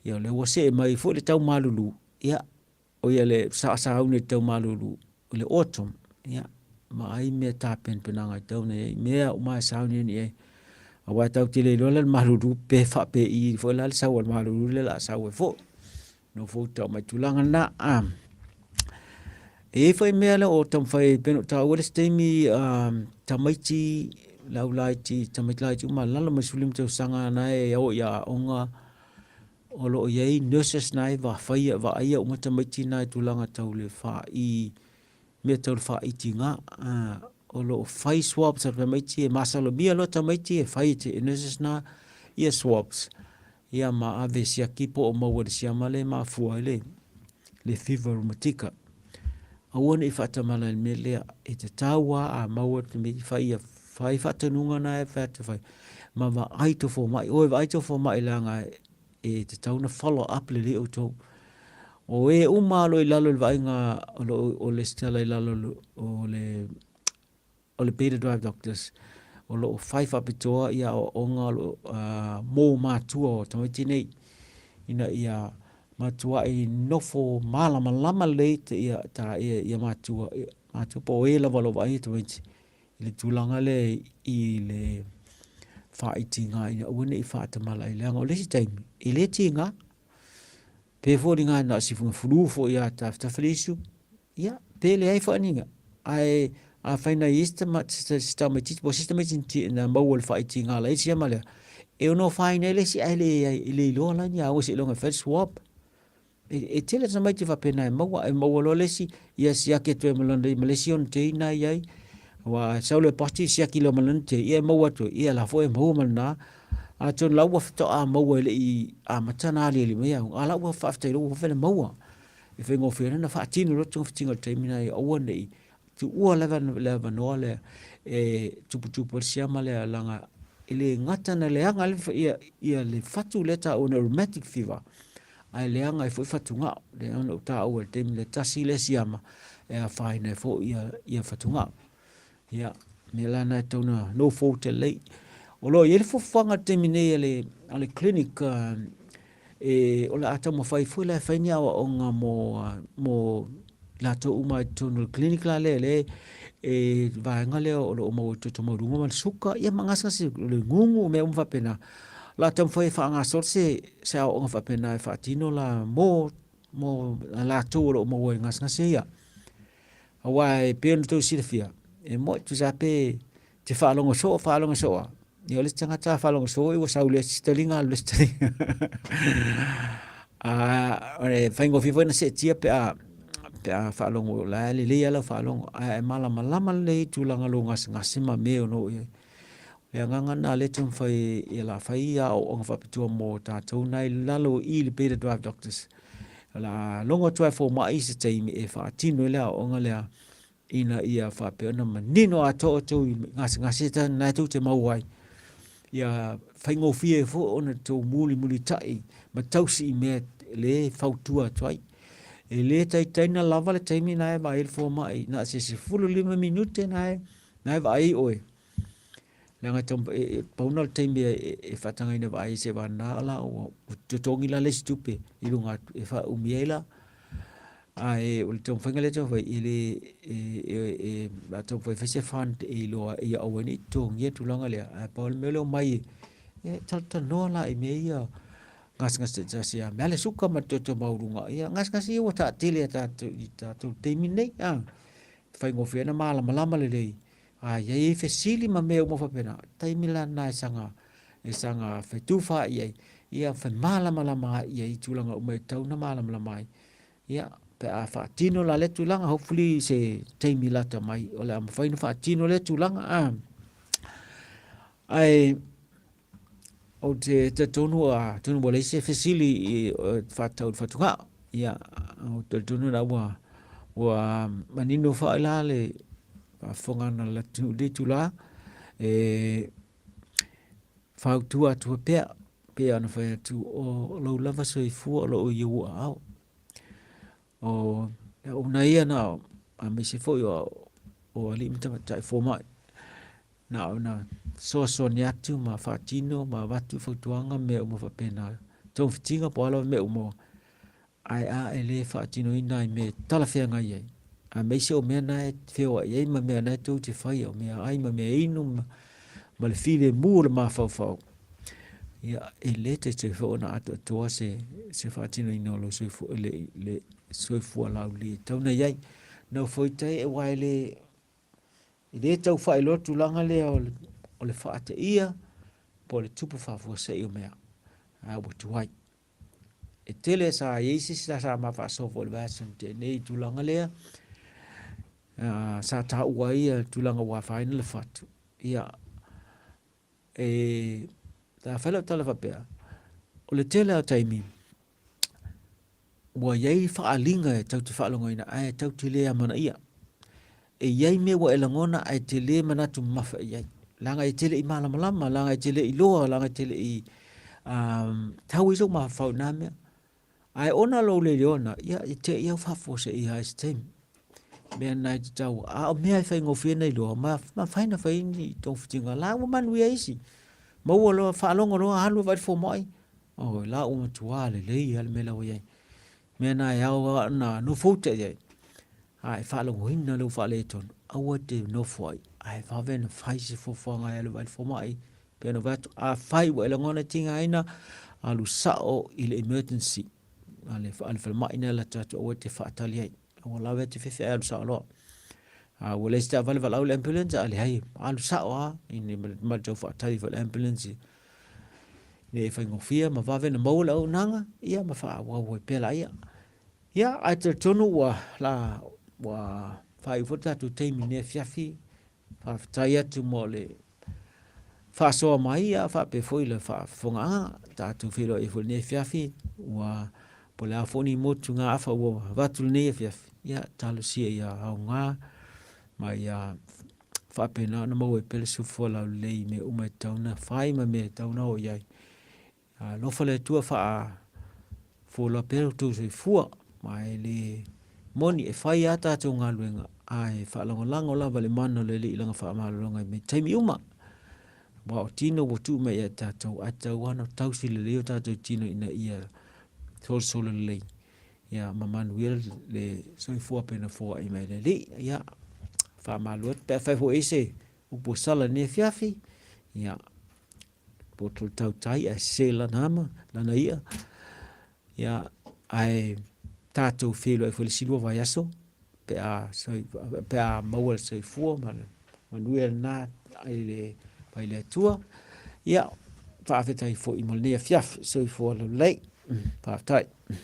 Ia o lea ua see mai foi le tau malulu, ia o ia le sauni i le tau malulu i le autumn, ia vaai mea tapenapenaga e tatau ona i ai, mea uma e sauni i ai. Aua e tatou te le iloa la le malulu pe faapei foi la le sau a le malulu lea o le a sau ai foi. Nofo uta mai tulaga na. E i ai foi mea lea o taumafai e pei ona ou taua le isi taimi tamaiti le au laiti, tamaiti laiti uma lalo mai le 15 tausaga na e o i aoga o lo o i ai nurses na e faia vaaia uma tamaiti na i tulaga tau le faai mea tau le faai tiga. O lo o fai swabs a tamaiti e masalomia loa tamaiti e fai e nurses na ia swabs ia ma ave e siaki po o maua i le siama lea e mafua ai le, le fever rheumatica. Aua ne i faatamala i le mea lea, e tatau lava a maua le tamaiti fai ia fai faatonuga na e fai atu fai, ma vaai tou fomai, o e vaai tou fomai leaga e tatau ona follow up lelei outou. O e uma o lo o i lalo i le vaaiga o lo o lesitala i lalo o le o le Beta Drive Doctors o lo o fai faapitoa ia aoaoga o lo o mo matua o tamaiti nei ina ia matuai nofo malamalama lelei ia ta ia, ia matua ia, matua po o e lava o lo o vaaia tamaiti i le tulaga lea i le faaitiga ina aua ne i faatamala ai leaga o le isi taimi e le tiga pe foliga na o si fulu foi ia tafatafa le isu Ia, pe leai foi ni mea. Ae afai na i ai se tamaitiiti po o se tamaitiiti na maua i le faaitiga la isi ma lea, e ono afaina ai le isi ae le, le iloa la ni aoga seiloga e fai le swab. E, e tele tamaiti faapena e maua, e maua loa le isi, ia siaki atu ai ma lona, ma le isi ona tei na i ai. Aua sau le pasi siaki loa ma lona tei, ia e maua atu ai, ia la foi e maua ma lena. Atonu la ua faatoa maua e le i amata ona aliali mai au, a la ua faafetai loa ua vave ona maua. E faigofie ai ona faatino loa togafitiga i le taimi lena ia aua ne i tuua lava le avanoa lea e tuputupu ai le siama lea leaga e le gata na leaga ai ia, ia le fatu lea taua na rheumatic fever ae leaga ai foi fatugao lea na ou taua i le taimi lea tasi lea siama e afaina ai foi ia, ia fatugao. Ia, mea la na e tau na no fault e lei. O lo o i ai le fuafuaga i le taimi nei a le, a le clinic e, o le a taumafai foi la e fai ni aoaoga mo, mo latou uma i totonu o le clinic la lea, lea e vaega lea o lo o maua i toto maualuga ma le suka, ia ma gasegase o le gugu, mea uma faapena. O le a taumafai e faagasolo se, se aoaoga faapena e faatino la mo, mo latou o lo o maua i gasegase ia. Aua e pei ona outou silafia, e moni tusa lava pe te faalogo soo, faalogo soo lava, ia o le isi tagata a faalogo soo ua sau i le isi taliga alu i le isi taliga. A, e faigofie foi ona seetia pe a pe a faalogo o la e lelei lava lau faalogo, ae a e malamalama lelei i tulaga o lou gasegase ma mea o lo o i ai. O le agaga lena o lea e taumafai o le a fai aoaoga faapitoa mo tatou na i lalo i le Beta Drive Doctors. O le a logo atu ai fomai i se taimi e faatino ai le aoaoga lea ina ia faapea ona manino atoa outou i gasegase na tou te maua ai. Ia faigofie ai foi ona tou mulimulitai ma tausi i mea le fautua atu ai. E le taitai na lava le taimi na e vaai ai le fomai, na o se 15 minute na e, na e vaai ai oe. Leaga e tau, e, e, pau na o le taimi e, e, e faatagaina vaai ai seivagana la ua totogi la le isi tupe i luga atu e faaumi ai la. Ae o le taumafaiga lea e taumafai, e le, e, e, e, a taumafai e fai se fund e iloa ia aua ai ne i totogia le tulaga lea. Ae pau le mea lea omai e, e talatalanoa la i mea ia gasegase taitasi a mea le suka ma le toto maualuga. Ia gasegase ia ua taatele a tatou i tatou taimi nei, a. Faigofie ai ona malamalama lelei A i ai fesili ma mea uma faapena, taimi la lena e saga, e saga fetufaai ai, ia femalamalama ai i ai i tulaga uma e tatau ona malamalama ai. Ia, pe a faatino la lea tulaga, hopefully i se taimi lata mai, o le a mafai ona faatino lea tulaga. A, ae, Ou te talitonu atonu ua leai se fesili i faatatau i le fatugao. Ia, ou te talitonu la ua ua manino foi la le faafofoga a le atunuu i lenei itula e fautua atu ai pea, pei ona fai atu o lou lava soifua o lo o i ou aao. O le auauna ia na o aemaise foi o o alii ma tamaitai fomai, na ona fesoasoani atu ma faatino ma avatu fautuaga ma mea uma faapena, togafitiga po o a lava mea uma, ae a e le faatinoina i mea e talafeagai ai, aemaise o mea na e feoai ai ma mea na e tou te faia, o meaai ma meainu ma le filemu o le mafaufau, ia, e le taitai foi ona atoatoa se, se faatinoina o lou soifua, le, le soifua laulelei e tatau ona i ai. Nofo i tai aua e le, e le tau faailoa le tulaga lea o le, o le faateia po o le tupu faafuasei o mea, a ua tuai. E tele sa i ai se isi sa ma faasoa foi i le vaiaso na tea nei i le tulaga lea, sa taua ai le tulaga ua afaina le fatu. Ia, e, sa fai lau tala faapea, o le tele lava o taimi, ua i ai faaaliga e tatou te faalogoina ae tatou te le amanaia. E i ai mea ua e lagona ae te le manatu mamafa i ai. Leaga e te le i malamalama, leaga e te le i iloa, leaga e te le i tau ai sou mafaufau i na mea. Ae ona lou le iloa na, ia e te i au faafuasei lava i se taimi. Mea na e tatau, a o mea e faigofie ona iloa, ma mafai ona fai ni togafitiga la ua manuia isi. Maua loa, faalogo loa, alu e vaai i le fomai, oi la ua matua lelei lava le mea la ua i ai. Mea na e ao lava ona nofouta i ai, a e faalogoina lou faaletonu, aua e te nofo ai, ae vave ona fai se fuafuaga e alu e vaai i le fomai. Pei ona fai atu, afai ua e lagona e tigaina, alu sao i le emergency a le, a le falemai na e lata atu, aua e te faatali ai. Aua lava e te fefe ae alu sao loa. A ua leai se taavale valaau le ambulance, a leai, alu sao lava, ma le tau faatali foi i le ambulance ina ia faigofie ma vave ona maua le auaunaga, ia ma faaauau ai pea laia. Ia, ae talitonu ua la ua faaiu foi le tatou taimi i lenei afiafi. Faafetai atu mo le faasoa mai, ia faapea foi le faafofogaaga. Tatou feiloai ai foi i lenei afiafi, ua po o le a foi ni motugaafa ua avatu i lenei afiafi, ia talosia ia aoga ma ia faapena ona maua ai pea le soifua laulelei i mea uma e tatau ona fai ma mea e tatau ona oo i ai. Alofa le Atua faafualoa pea lo outou soifua, ma e le moni e fai lava tatou galuega, ae faalagolago lava i le mana o le Alii i lana faamalologa i taimi uma. Aua o tino ua tuu mai ia i tatou, ae tatau lava ona tausi lelei o tatou tino ina ia solosolo lelei, ia ma manuia le soifua pei ona foai mai e le Alii. Ia, faamalo atu pe afai foi e i ai se upu ua sala i lenei afiafi, ia, poto le tautai ae sese lana ama, lana i'a. Ia, ae tatou feiloai foi le isi lua vaiaso pe a, pe a maua le soifua ma le manuia lena i le, mai le Atua. Ia, faafetai foi mo lenei afiafi. Soifua laulelei. Faafetai.